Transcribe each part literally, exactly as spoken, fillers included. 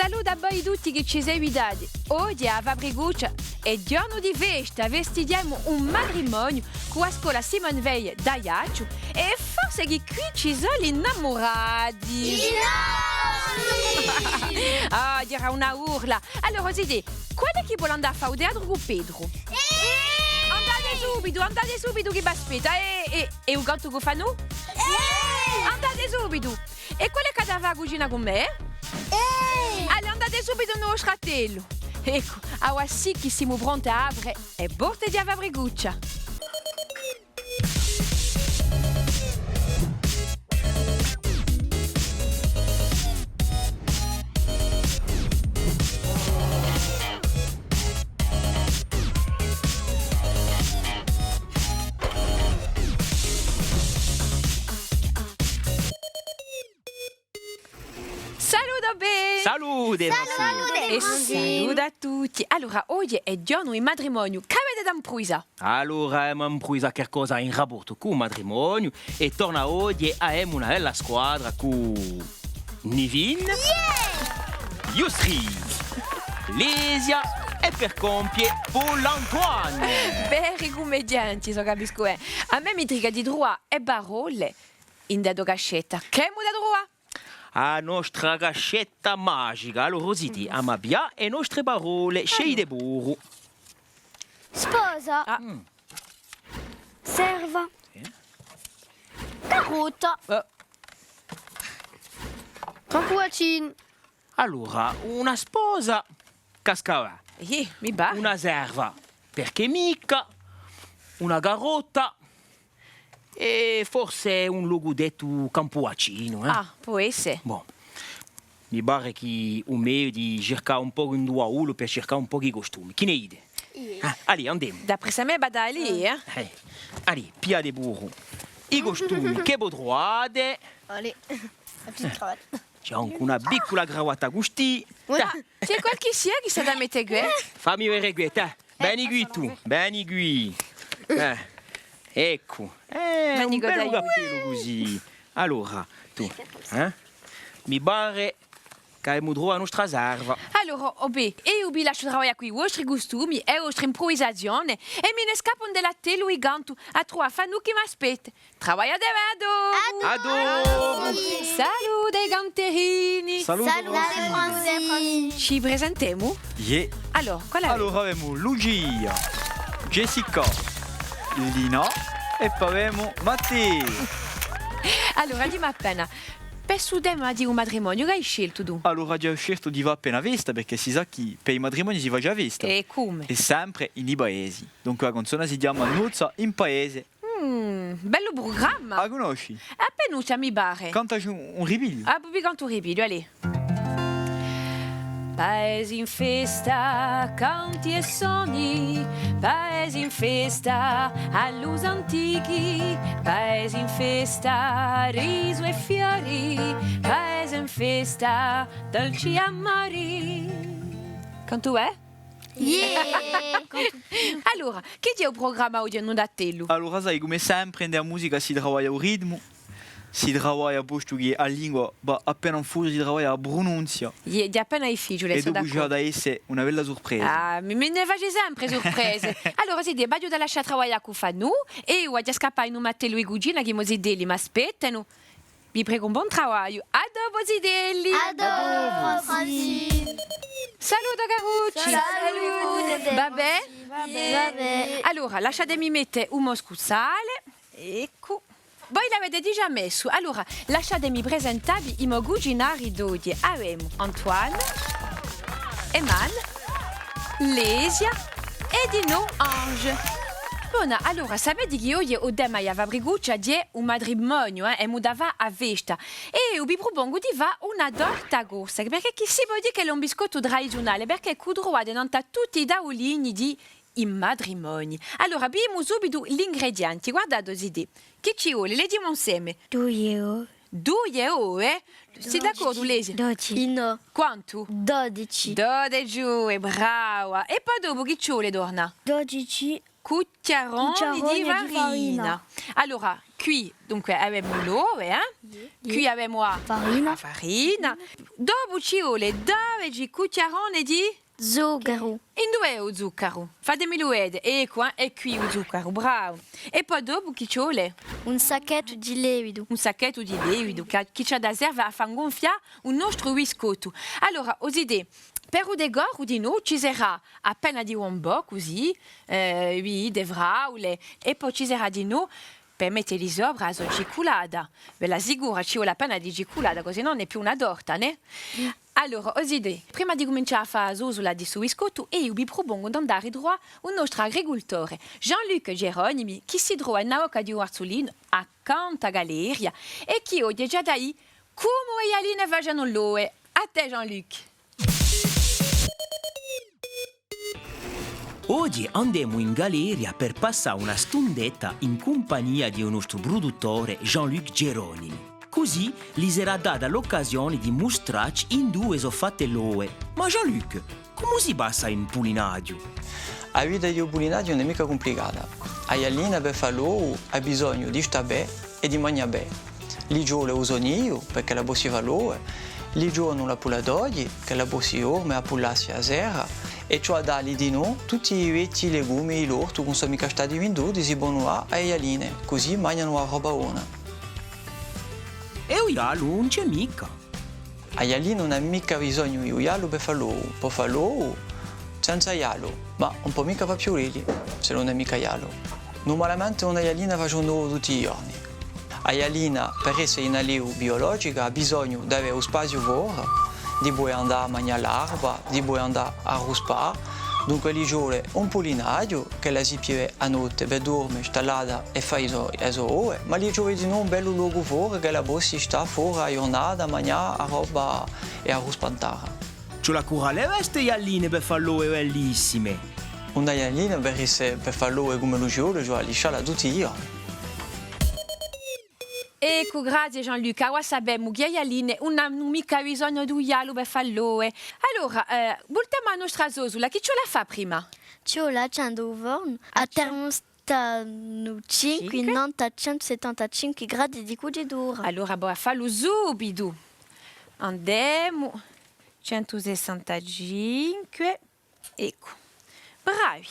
Salutu à voi tutti chì ci seguitate. Oghje à a Fabricuccia hè ghjornu di festa, festighjemu un matrimoniu cù a scola Simone Veil d'Aiacciu è forse chì quì ci sò l'innamurati. Innò! Ah, era una burla. Allora, zitè, quale hè chì vole andà à fà u teatru cù Petru? Eh! Andate subitu, andate subitu chì v'aspetta. È, è, è u cantu cù Fanù? Eh! Andate subitu! È quale hè chì hà da fà a cucina cù mè? Eh! Allora andate subitu in u vostru attellu. Eccu, avà sì chì simu pronti à apre e porte di a Fabricuccia. Salute à voi! Salute, Francine! Salute, Francine! È salute à tutti! Allora, oghje hè ghjornu di matrimoniu, chì avete da impruvisà? Allora, emu da impruvisà qualcosa in raportu cù u matrimoniu è torna oghje avemu una bella squadra cù Nivine, Yusri, Lesia è per compie Paul Antoine. Veri cummedianti, s'o capiscu, eh. À mè mi trica di truvà e parolle ind'è a to cascetta. Chì emu da truvà? A nostra cascetta magica. Allora, o zitè, emu à piglià e nostre parolle, sceglite puru. Sposa. Ah. Mm. Serva. Sì. Carotta. Eh. Campuacin. Allora, una sposa casca bè. Iè, mi pare. Una serva, perchè micca, una carotta è forse un locu dettu campuacinu, eh? Ah, pò esse. Bon. Mi pare chì u megliu hè di circà un pocu in u baullu per circà un pocu i costumi. Chì ne dite? Iè. Ah, allez, andemu. D'après à mè, và da lì, eh? Eh, allez, pigliate puru i costumi chì vo truvate. Allez, la petite cravate. Ci hè ancu una piccula cravatta custì. Voilà. Ci hè qualchissia chì s'hà da mette quì? Fammi vede quì, tè. Veni quì tù, veni quì. Eh, eccu. Eh, un bellu cappellu cusì. Allora, tù, eh? Mi pare chì avemu truvatu a nostra serva. Allora, o bè, eiu vi lasciu travaglià cù i vostri custumi è e vostre impruvisazione è mi ne scappu ind'è l'attellu di cantu à truvà Fanù chì m'aspetta. Travagliate bè, à dopu! À dopu! Salute canterini! Salute, Francine! Ci presentemu? Iè. Allora, quale avemu? Allora avemu Lucia, Jessica, Lina è po avemu Matteu. Allora, dimmi appena, per stu tema di u matrimoniu, chì hai sceltu tù? Allora, aghju sceltu di fà appena festa, perchè si sà chì per i matrimonii si face a festa. È cumu? È sempre in i paesi. Dunque, a canzona si chjama Nozza in paese. Mm, bellu prugramma! A cunnosci? Appinuccia, mi pare. Cantaci un, un ripigliu. Ah, vi cantu un ripigliu, allez. Cantu hè? Iè! Allora, chì ci hè u prugramma oghje in u to attellu? Allora, sai, cum'è sempre, ind'è a musica si travaglia u ritmu, si travaglia, postu chì a lingua và appena in furia, si travaglia a prununzia. Iè, hè appena difficiule, sò d'accordu. È dopu ci hà da esse una bella surpresa. Ah, mi, mi ne faci sempre surprese. Allora, zitè, v'aghju da lascià travaglià cù Fanù, è eiu aghju da scappà in u mo attellu di cucina, chì i mo zitelli m'aspettanu. Vi pregu un bon travagliu. À dopu, zitelli! À dopu, Francine! Salute, carucci! Salute! Và bè? Và bè. Allora, lasciatemi mette u mo scuzzale. Eccu. Voi l'avete digià messu. Allora, lasciatemi presentavvi i mo cucinari d'oghje. Avemu Antoine, Eman, Lesia è dinò Ange. Bona, allora, sapete chì oghje u tema di a Fabricuccia hè u matrimoniu, eh, emu da fà a festa. È eiu vi prupongu di fà una torta corsa, perchè chì si pò dì ch'ella hè un biscottu tradiziunale, perchè ch'u truvate nant'à tutti i tavulini di i matrimonii. Allora, vidimu subitu l'ingredienti. Guardate, zitè. Chì ci vole? Leghjimu inseme. Duie ove. Duie ove? Sì d'accordu, Lesia? Dodeci. Innò. Quantu? Dodeci. Dodeci ove, brava. È po dopu chì ci vole torna? Dodeci cuchjaroni di farina. Allora, quì, dunque, avemu l'ove, eh? Quì avemu a farina. A farina. Dopu ci vole dodeci cuchjaroni di zuccaru. Induve hè u zuccaru? Fatemilu vede. Eccu, eh, hè quì u zuccaru, bravu. È po dopu chì ci vole? Un sacchettu di levitu. Un sacchettu di levitu, chì, chì ci hà da serve à fà ingonfià u nostru biscottu. Allora, o zitè, per u decoru dinò ci serà appena di bonbò, cusì, eh, oui, di fraule, è po ci serà dinò per metteli sopra a so cicculata. Bella sicura, ci vole appena di cicculata, cusì ùn hè più una torta, nè? Allora, o zitè, prima di cumincià à fà a sosula di stu biscottu, eiu vi prupongu d'andà à truvà u nostru agricultore, Jean-Luc Geronimi, chì si trova in a bocca di u Marzulinu, accantu à a galleria, è chì oghje ci hà da dì cumu e galline facenu l'ove. À tè, Jean-Luc! Oghje andemu in galleria per passà una stundetta in cumpagnia di u nostru pruduttore Jean-Luc Geronimi. Cusì li serà data l'occasione di mustracci induve sò fatte l'ove. Ma Jean-Luc, cumu si passa in pulinaghju? A vita di u pulinaghju ùn hè micca cumplicata. A gallina per fà l'ovu hà bisognu di stà bè è di magnà bè. Li ci vole u so nidu, perch'ella possi fà l'ove, li ci vole l'appullatoi, ch'ella possi dorme è appullassi a sera, è ci vole à dalli dinò tutti i vechji legumi di l'ortu chì ùn sò micca stati vinduti, si ponu dà à e galline, cusì magnanu a robba bona. È u ghjallu ùn ci hè micca? A gallina ùn hà micca bisognu di u ghjallu per fà l'ovu, pò fà l'ovu senza ghjallu, ma ùn pò micca fà più leti, s'ellu ùn hè micca ghjallu. Nurmalamente una gallina face un ovu tutti i ghjorni. A gallina, per esse in allevu biologicu, hà bisognu d'avè u spaziu fora, di pudè andà à magnà l'arba, di pudè andà à ruspà, dunque li ci vole un pulinaghju, ch'ella si pieve a notte per dorme stallata è fà i so, e so ove, ma li ci vole dinò un bellu locu fora ch'ella possi stà fora a ghjurnata, à magnà a robba è à ruspà in tarra. Ci vole à curà e veste, e galline, per fà l'ove bellissime. Una gallina per esse, per fà l'ove cum'ellu ci vole, ci vole à liscialla tutti i ghjorni. Eccu, grazie Jean-Luc. Avà sapemu chì e galline ùn anu micca bisognu di u ghjallu per fà l'ove. Allora, eh, vultemu à a nostra sosula, chì ci vole à fà prima? Ci vole à accende u fornu à termostatu cinque, cinque, nantu à centu settantacinque gradi di cucitura. Allora, bò, à fallu subitu. Andemu, centu sessantacinque. Eccu. Bravi.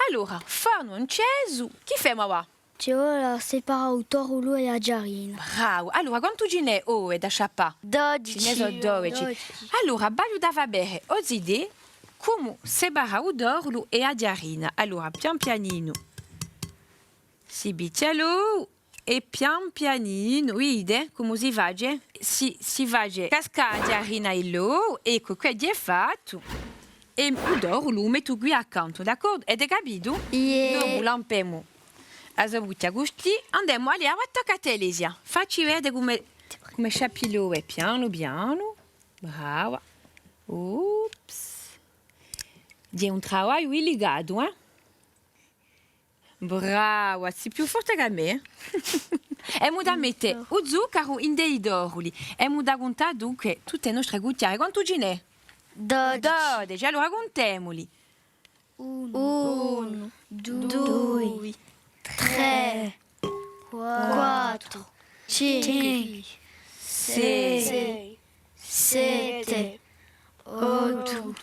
Allora, fornu incesu, chì femu avà? Ci vole à separà u torulu è a chjarina. Bravu. Allora, quantu ci n'hè ove da sciappà? Dodeci. Ci ne sò dodeci. Dodeci. Allora, v'aghju da fà vede, o zitè, cumu separà u torulu è a chjarina. Allora, pian pianinu si pichja l'ovu è pian pianinu, vide cumu si face? Si, si face cascà a chjarina in l'ovu, eccu, què hè fattu. È u torulu u mettu quì accantu, d'accordu? Avete capitu? Iè. Dopu lampemu a so buchja custì, andemu, allez, avà tocca à tè, Lesia. Facci vede cumu, cumu sciappi l'ove, pianu pianu. Brava. Ups. Hè un travagliu dilicatu, eh? Brava, sì più forte chè mè, eh? Emu da mette u zuccaru ind'è i toruli. Emu da cuntà dunque tutte e nostre cuchjare. Quantu ci n'hè? Dodeci. Dodeci. Allora cuntemuli. Unu, dui, trè, quattru, cinque, sei, sette, ottu,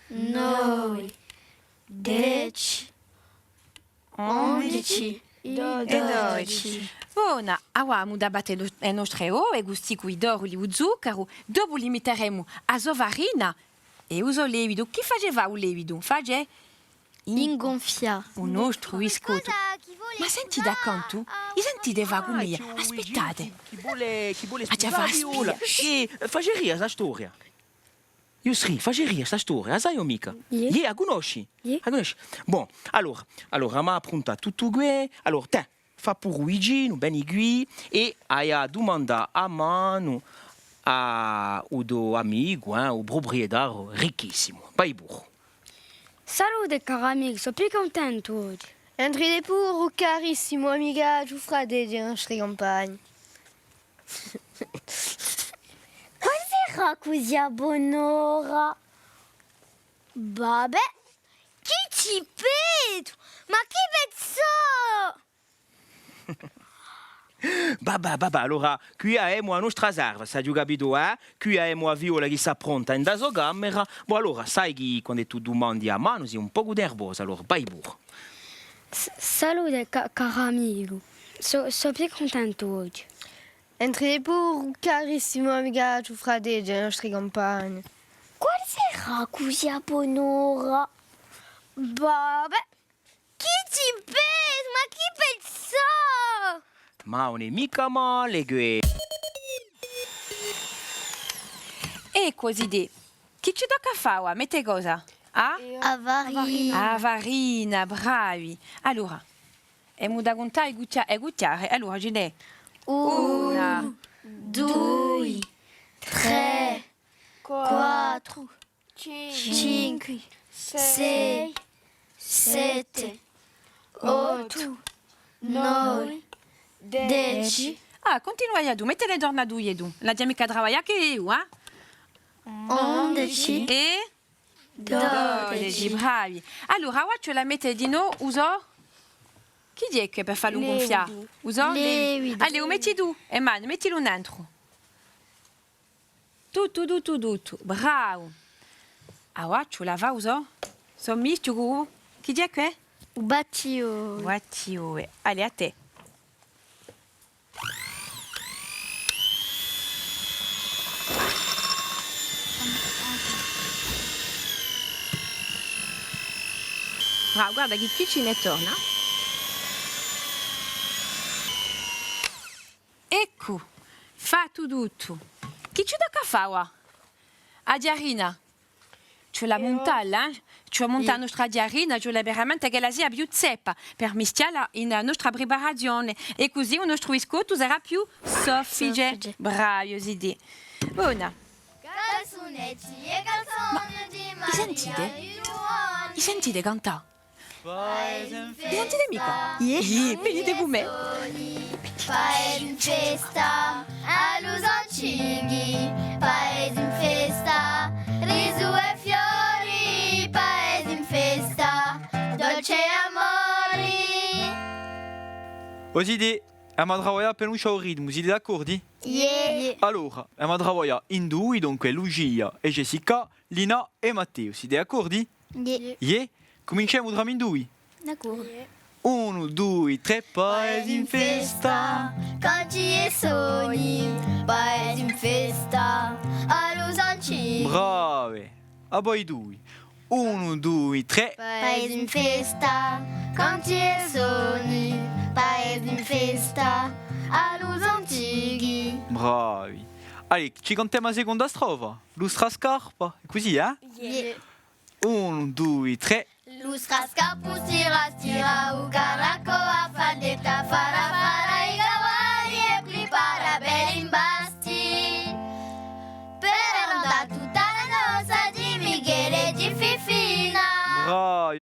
nove, dece, ondeci è dodeci. Bona, avà emu da batte e nostre ove, custì cù i toruli, u zuccaru, dopu li mitteremu a so farina è u so levitu. Chì face fà u levitu? Face ingonfià u nostru biscottu. Ma sentite accantu, i sentite fà cum'elli? Aspettate. Chì vole, chì vole spusà a figliola. È faceria sta storia? Yusri, faceria sta storia, a sai o micca? Iè. Iè, a cunnosci? Iè. A cunnosci? Bon, allora, allora, emu appruntatu tuttu què. Allora, tè, fà puru u vicinu, veni quì, è ai à dumandà a manu à u to amicu, eh, u pruprietariu ricchissimu. Vai puru. Salute, caru amicu, sò più cuntentu oghje. Entrite puru, carissimu amicu, frate di i nostri cumpagni. Quandu serà cusì à bon'ora? Babè, chì ci vecu? Ma chì bè Babà, babà, allora, quì avemu a nostra serva, s'aghju capitu, eh? Quì avemu a figliola chì s'appronta in a so camera. Bò, allora, sai chì quand'è tù dumandi a manu, sì un pocu nervosa, allora, vai puru. S-, salute, ca-, caru amicu. Sò, sò più cuntentu oghje. Entre puru, carissimu amicu, fratellu, di i nostri cumpagni. Quale sarà cusì à bon'ora? Babà, chì ci pensa? Ma chì pensò? Ma ùn hè micca male què. È cusì dì. Chì ci tocca à fà avà? Mette cosa? A? A farina. A farina, bravi. Allora, emu da cuntà e cuchja-, e cuchjare. Allora, ci n'hè una, dui, trè, quattru, cinque, sei, sette, ottu, nove, dece. Ah, cuntinua tù, mettene torna duie tù. Ùn aghju micca à travaglià chè eiu, eh? Ondeci. È? Dodeci. Dodeci, bravi. Allora, avà ci vole à mette dinò u so? Chì hè chì per fallu gunfià? U so? Levitu. Allez, u metti tù, Emanu, mettilu nentru. Tuttu, tuttu, tuttu. Bravu. Avà ci vole à fà u so? So mischju cù, chì hè què? U battiò. U battiò. Allez, à tè. Bravu, guarda chì ci n'hè torna. Eccu, fattu tuttu. Chì ci tocca à fà avà? A ghjarina. Ci vole à muntalla, eh? Ci vole à muntà a nostra ghjarina, ci vole veramente ch'ella sia più zeppa per mischjalla in a nostra preparazione. È cusì u nostru biscottu sarà più soffice. Soffice. Bravi, o zitè. Bona. Calzunetti è calzoni di Maria Luani. Ma i sentite? I sentite cantà? Paese in festa. Sentite micca? Iè. Iè, venite cù mè. Paese in festa, à l'usu antichi. Paese in festa, risu è fiori. Paese in festa, dolce amori. O zitè, emu da travaglià per ùn scià u ritmu, site d'accordu? Iè. Allora, emu da travaglià in dui, dunque Lucia è Jessica, Lina è Matteu, site d'accordu? Iè. Iè? Cuminciemu tramindui. D'accordu. Unu, dui, trè, paesi in festa, canti è soni, paesi in festa, à l'usu antichi. Brave! À voi dui. Unu, dui, trè. Paesi in festa, canti è soni, paesi in festa, à l'usu antichi. Bravi. Allez, ci cantemu a seconda strofa. Lustra scarpa, hè cusì, eh? Iè. Unu, dui, trè. Lustra scarpa, stira, stira, u carraccu, a faldetta, fara, fara i cavalli è pripara belli impasti. Per andà tutta la notte di Michele è di Fifina. Bravi.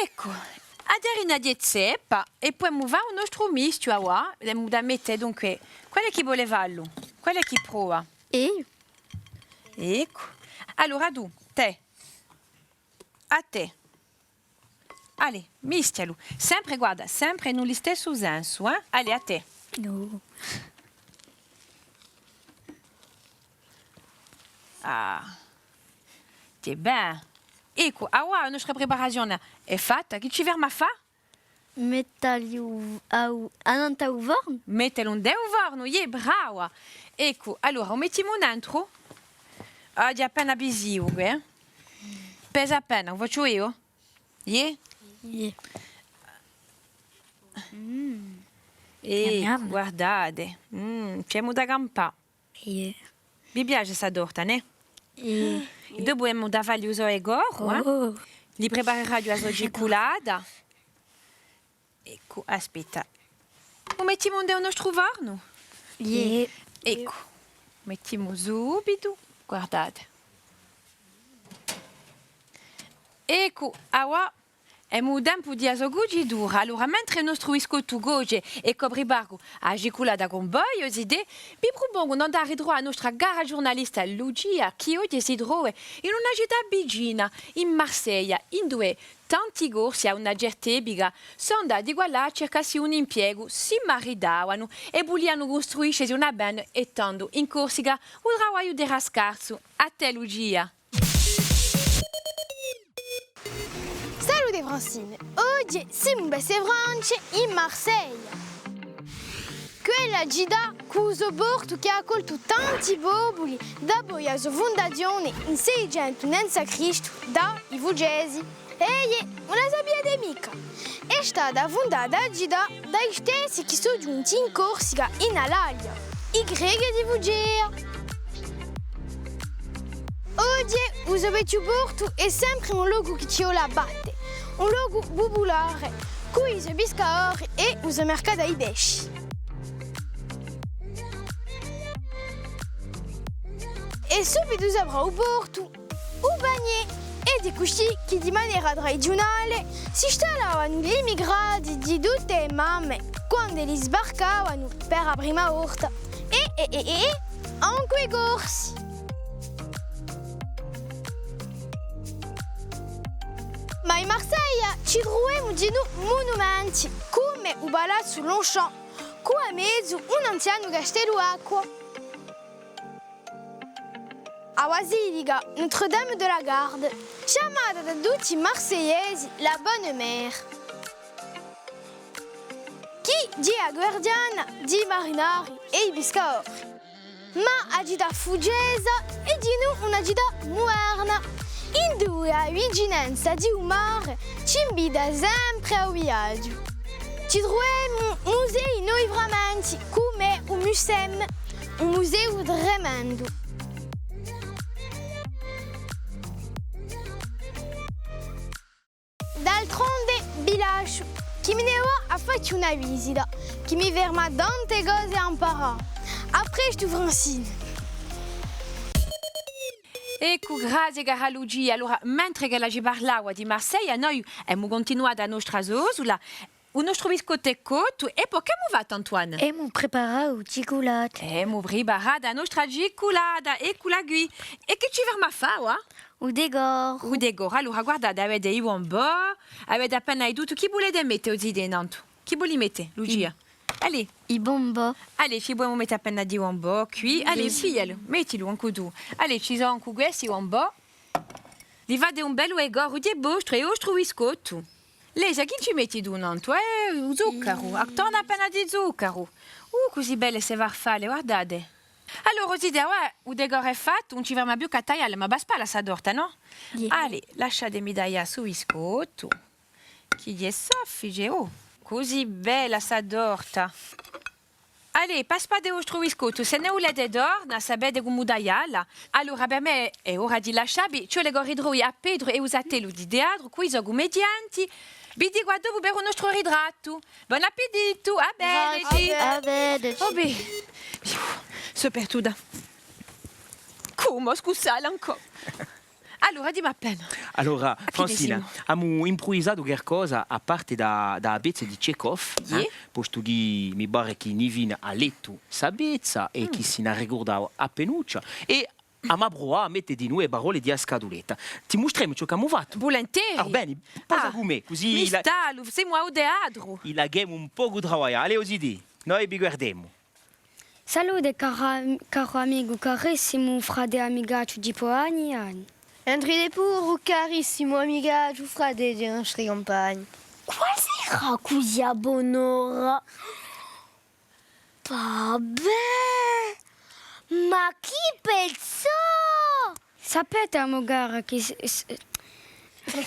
Eccu, a terrina di zeppa, è pudemu fà u nostru mischju avà. Avemu da mette, dunque, quale hè chì vole fallu? Quale hè chì prova? Eiu. Eccu. Allora tù, tè. À tè. Allez, mischjalu. Sempre, guarda, sempre in u listessu sensu, eh? Allez, à tè. Nò. Ah. Chì bè. Eccu, avà a nostra preparazione hè fatta. Chì ci ferma à fà? Mettalu à u, annant'à u fornu? Mettalu ind'è u fornu, iè, brava! Eccu, allora, u mettimu nentru? Aghju appena bisìu, eh? Pesa appena, u facciu eiu? Iè? Iè. Eccu, guardate. Mm, ci emu da campà. Iè. Vi piace sta torta, nè? Iè. È dopu emu da falli u so decoro, eh? Oh. Li prepareraghju a so cicculata. Eccu, aspetta. U mettimu ind'è u nostru fornu? Iè. Eccu. U mettimu subitu. Guardate. Eccu, avà Emu u tempu di a so cucitura. Allora, mentre u nostru biscottu coce è ch'o priparu a cicculata cun voi, o zitè, vi prupongu d'andà à ritruvà a nostra cara ghjurnalista Lucia, chì oghje si trova in una cità vicina, in Marseglia, induve tanti Corsi à una certa epica sò andati quallà à circassi un impiegu, si maritavanu è vulianu custruiscesi una band è tandu in Corsica u travagliu era scarsu. À tè, Lucia! Salute Francine! Oghje simu in Bessie Franche, in Marseglia. Quella cità cù u so portu chì hà accoltu tanti populi dapoi a so fundazione in seicentu nanzu à Cristu da i Fucesi. Eiè, ùn a sapiate micca! Hè stata fundata a cità da i stessi chì sò ghjunti in Corsica in Alaglia, i Grechi di Fucea. Oghje, u so vechju portu hè sempre un locu chì ci vole à batte, un locu pupulare, cù i so piscadori è u so mercatu à i pesci. È subitu sopra u portu, u panier, ed hè cusì chì di manera tradiziunale s'istallavanu l'emigrati di tutte e mamme quand'elli sbarcavanu per a prima volta, è, è, è, è, ancu i Corsi. Ma in Marseglia ci truvemu dinù munumenti, cum'è u Palazzu Longchamp, cù à mezu un anzianu castellu d'acqua. A basilica Notre-Dame de la Garde, chjamata da tutti i Marseillesi la Bonne Mère, chì hè a guardiana di i marinari è i piscadori. Ma a cità fucesa hè dinù una cità muderna, induve a vicinanza di u mare ci invita sempre à u viaghju. Ci truvemu musei in ogni framenti, cum'è u Mucem, un museu tremendu. D'altronde, vi lasciu, chì mi ne vò à facci una visita, chì mi ferma tante cose à amparà. À prestu, Francine! Eccu, grazie, cara Lucia. Allora, mentre ch'ella ci parlava di Marseglia, noi emu cuntinuatu a nostra sosula. U nostru biscottu hè cottu, è po ch'emu fattu, Antoine? Emu preparatu cicculata. Emu preparatu a nostra cicculata, eccula quì. È chì ci ferma à fà, và? U decor. U decor. Allora, guardate, avete i bonbons, avete appena di tuttu. Chì vulete mette, o zitè, nantu? Chì voli mette, Lucia? Allez. I bonbons. Allez, ci pudemu mette appena di bonbons quì. Allez, piglialu, mettilu ancu tù. Allez, ci sò ancu questi bonbons. Li fate un bellu decor, hè vostru, hè u vostru biscottu. Lesia, chì ci metti tù nantu, eh? U zuccaru, attornu appena di zuccaru. Uh, cusì belle ste farfalle, guardate. Allora, o zitè, avà u decor hè fattu, ùn ci ferma più chè à taglialla, ma và à spalla sta torta, nò? Iè. Allez, lasciatemi taglià stu biscottu, chì hè soffice, oh, cusì bella sta torta. Allez, pà spalla u vostru biscottu, s'è ne vulete torna, sapete cumu taglialla. Allora, per mè hè ora di lasciavvi, ci vole ch'o ritrovi à Petru è u so attellu di teatru, cù i so cummedianti. Vi dicu à dopu per u nostru ritrattu. Bon appitittu, à vedeci. Grazie. À vedeci. Oh bè, sò perduta. Cumu, scusate ancora. Allora, dimmi appena. Allora, Francina, emu impruvisatu qualcosa à parte da, da a pezza di Tchekhov, eh? Iè. Postu chì mi pare chì Nivina hà lettu sta pezza è chì si n'arricurdava appenuccia. È emu à pruvà à mette dinù e parolle di a scatuletta. Ti mustremu ciò ch'emu fattu? Vulinteri. Ah, bè, posa cù mè, cusì mi stallu, simu à u teatru. I lachemu un pocu travaglià. Allez, o zitè, noi vi guardemu. Salute, caru, caru amicu, carissimu frate amicacciu di po anni anni. Entrete puru, carissimu amicacciu, frate di i nostri cumpagni. Quasi era cusì à bon'ora. Vabbè, ma chì pezzu! Sapete, a mo cara, chì s-, s-, Iè,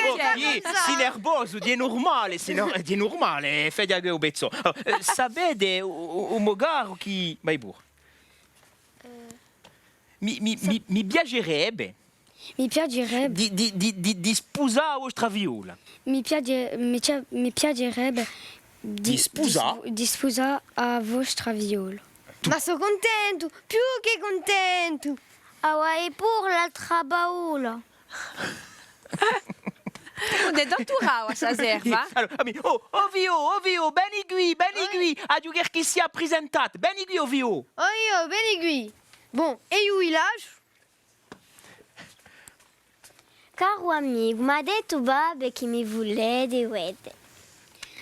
oh, iè, sì nervosu, hè nurmale, sì nor-, hè nurmale, eh, fede à chì u pezzu. Allora, eh, sapete, u, u, u mo caru chì, vai puru. Mi, mi, mi, mi piacerebbe Mi piacerebbe. Di, di, di, di, di spusà a vostra figliola. Mi piace-, mi cia-, mi piacerebbe di, di spusà? Di spu-, di spusà a vostra figliola. Ma sò cuntentu, più chè cuntentu! Avà, è puru l'altra parolla. Ùn hè torturau à sta serva? Allora, ami, oh, o figliò, o figliò, veni quì, veni quì, aghju qualchissia à prisentà ti, veni quì, o figliò. O figliò, veni quì. Bon, è eiu vi lasciu. Caru amicu, m'hà dettu babbu chì mi vulete vede.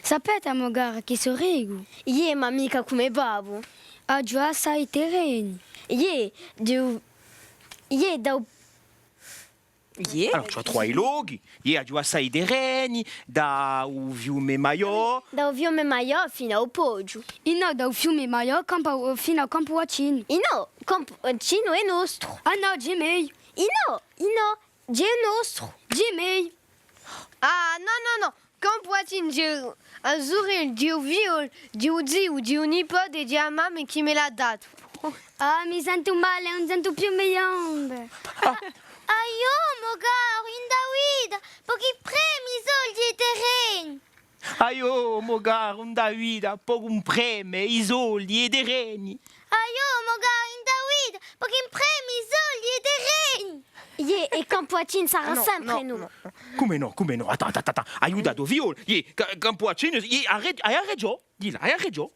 Sapete, o mo caru, chì sò riccu? Iè, ma micca cum'è babbu. Aghju assai terreni. Iè, da u, iè, da u Iè. Allora, ci hè trè lochi, iè, aghju assai terreni, da u fiume Maiò. Da u fiume Maiò finu à u Poghju. Innò, da u fiume Maiò campu, finu à Campu Vaccinu. Innò, Campu Vaccinu hè nostru. Ah nò, ghjè meiu. Innò, innò, ghjè nostru. Ghjè meiu. Ah, nò, nò, nò. Campu Vaccinu, ghjè a surella di u figliolu, di u ziu, di u nipote, di a mamma chì mi l'hà datu. Ah, mi sentu male, ùn sentu più e mo ghjambe. Ah. Aiò, mo caru, induvina, pò chì preme i soldi è i terreni. Aiò, mo caru, induvina, pò chì preme i soldi è i terreni. Aiò, mo caru, induvina, pò chì preme i soldi è i terreni. Iè, è Campu Vaccinu sarà sempre nostru. Cume nò, cume nò? Attà, attà, attà, aiuta u to figliolu. Iè, Ca-, Campu Vaccinu, iè, hà re-, hà ragiò, dilla, hà ragiò.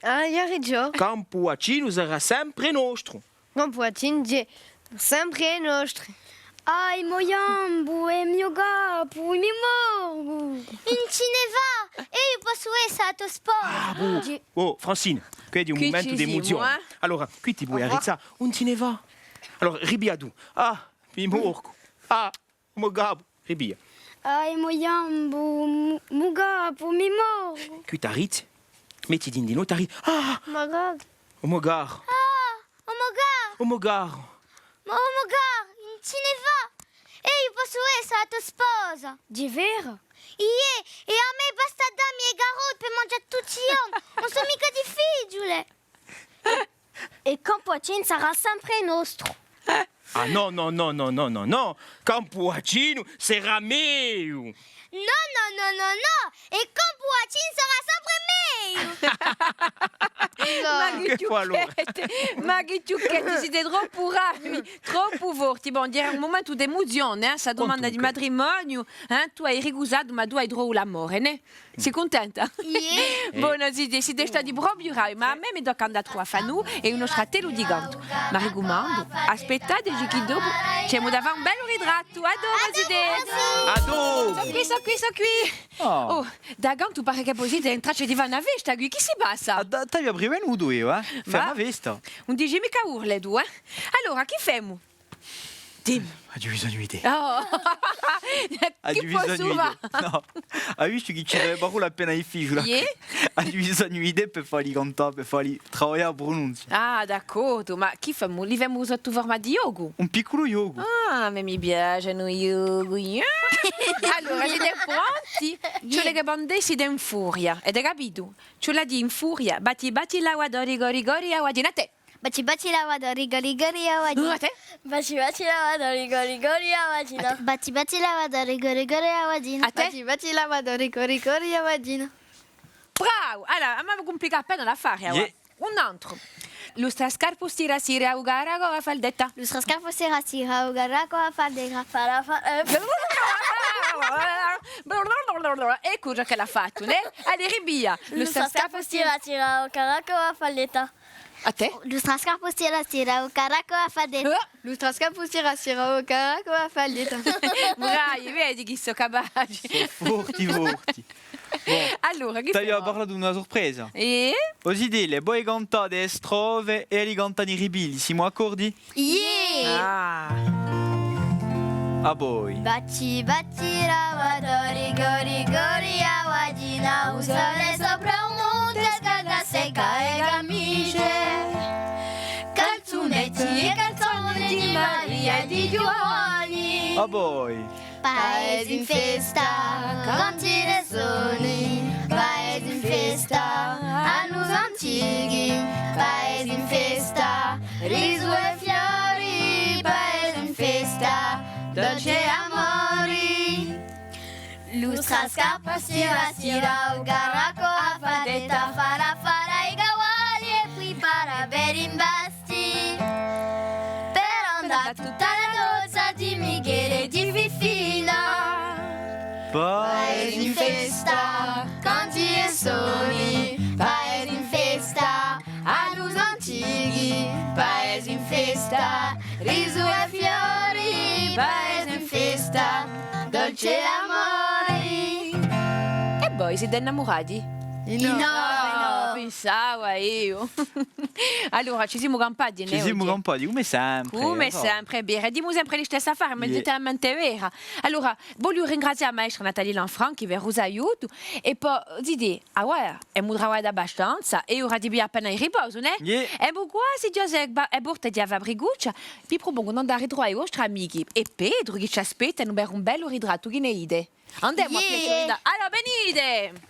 Ah, hà ragiò. Campu Vaccinu sarà sempre nostru. Campu Vaccinu, ghjè sempre nostru. Ah, i mo ghjambu, è u mo capu, mi morgu. Ùn ci ne fà, eiu possu esse a to sposa. Ah, bò. Oh, Francine, quessu hè un mumentu d'emuzione. Allora, quì ti poi arrizzà, ùn ci ne fà. Allora, ripiglia tù. Ah, mi morgu. Ah, u mo capu, ripiglia. Ah, i mo ghjambu, u mo capu, mi morgu. Quì t'arrizzi, mettiti ind'è noi, t'arrizzi. Ah! U mo capu. U mo capu. Ah, u mo capu. U mo capu. Ma u mo capu, ùn ci ne fà. Eiu possu esse a to sposa. Di veru? Iè, è à mè basta à dà mi e carotte per manghjà tutti i ghjorni. Ùn sò micca difficiule. È Campu Vaccinu sarà sempre nostru. Ah, nò, nò, nò. Campu Vaccinu sarà meiu. Nò, nò, nò, nò, nò. È Campu Vaccinu sarà sempre meiu. Ma chì chjucchetti, ma chì chjucchetti, site troppu bravi, troppu forti. Bon, era un mumentu d'emuzione, eh, sta dumanda di matrimoniu, eh, tù ai ricusatu, ma tù ai trovu l'amore, nè? Sì cuntenta? Iè. Bon, site, site stati propiu bravi, ma à mè mi tocca à andà à truvà à Fanù è u nostru attellu di cantu. M'arricumandu, aspettateci chì dopu ci emu da fà un bellu ritrattu. À dopu, zitè! À dopu! Sò quì, sò quì, sò quì! Oh. Oh, da cantu pare chì vo site in traccia di fà una festa quì, chì si passa? Ah, da-, t'aviu prevenutu eiu, eh? Femu una festa. Ùn dici micca burle tù, eh? Allora, chì femu? Dimmi. Aghju bisognu di tè. Oh. Chì possu fà? Nò. Ai vistu chì ci hè parolle appena difficiule. Iè? Aghju bisognu di tè per falli cantà, per falli travaglià a prununzia. Ah, d'accordu, ma chì femu? Li femu sottu forma di ghjocu? Un picculu ghjocu. Ah, à mè mi piace u ghjocu, iè. Allora, site pronti? Ci vole chì vo andessi in furia, avete capitu? Ci vole à dì in furia, batti, batti l'acqua, corri, corri, corri, acquaghjina, à tè. Batti, batti l'acqua, corri, corri, corri, acquaghjina. À tè. Batti, batti l'acqua, corri, corri, corri, acquaghjina. À tè. Batti, batti l'acqua, corri, corri, corri, acquaghjina. À tè. Batti, batti l'acqua, corri, corri, corri, acquaghjina. Bravu! Allora, emu à cumplicà appena l'affare, avà. Iè. Un antru. Lustra scarpu, stira, stira, u caraccu, a faldetta. Lustra scarpu, stira, stira, u caraccu, a faldetta. Fala, fa-, eh. Eccu ciò ch'ella hà fattu, nè? Allez, ripiglia. Lustra scarpu, stira, stira, u caraccu, a faldetta. À tè. Lustra scarpu, stira, stira, u caraccu, a faldetta. Eh. Lustra scarpu, stira, stira, u caraccu, a faldetta. Bravi, vedi chì sò capaci. Sò forti, forti. Bon. Allora, chì femu? T'aviu à parlà d'una surpresa. È? O zitelli, voi cantate e strofe è elli cantanu i ripiglii, simu accordi? Iè! Ah. À voi. Batti, batti, l'acqua, corri, corri, corri, acquaghjina, u sole sopra u monte scalda, secca e camisge, calzunetti è calzoni di Maria è di Ghjuvanni. À voi. Paesi in festa, canti è soni, paesi in festa, anni antichi, paesi in festa, risu è fiori, paesi in festa, dolci amori. Lustra scarpa, stira, stira, u caraccu, a faldetta, fala, fala i cavalli è pripara per i basti. Per andà tutta la nozza di Michele è di Fifina. Paesi in festa, canti è soni, paesi in festa, à l'usu antichi, paesi in festa, risu è fiori, paesi in festa, dolci amori. È voi site innamurati? Innò! Innò, pensava eiu. Allora, ci simu campati, nè, oghje? Ci simu campati, cum'è sempre, eh. Cum'è sempre, hè vera. Dimu sempre listessi affari, ma hè talmente vera. Allora, vogliu ringrazià a maestra Nathalie Lanfranchi per u so aiutu, è po, zitè, ah, guarda, emu travagliatu abbastanza, hè ora di piglià appena di riposu, nè? Iè. Emu quasi ghjà a porta di a Fabricuccia, vi prupongu d'andà à ritruvà i vostri amichi, è Petru chì ci aspetta per un bellu ritrattu, chì ne dite? Andemu à piglià u ritrattu. Allora, venite!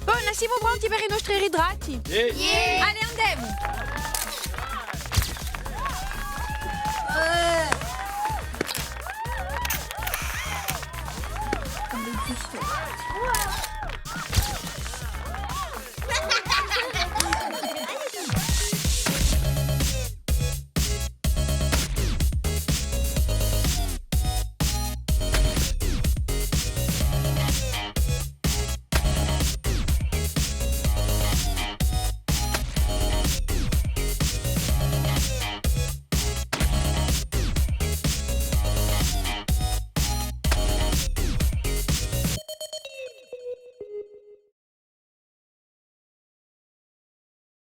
Bon, simu pronti per i nostri ritratti? Iè. Allez, andemu!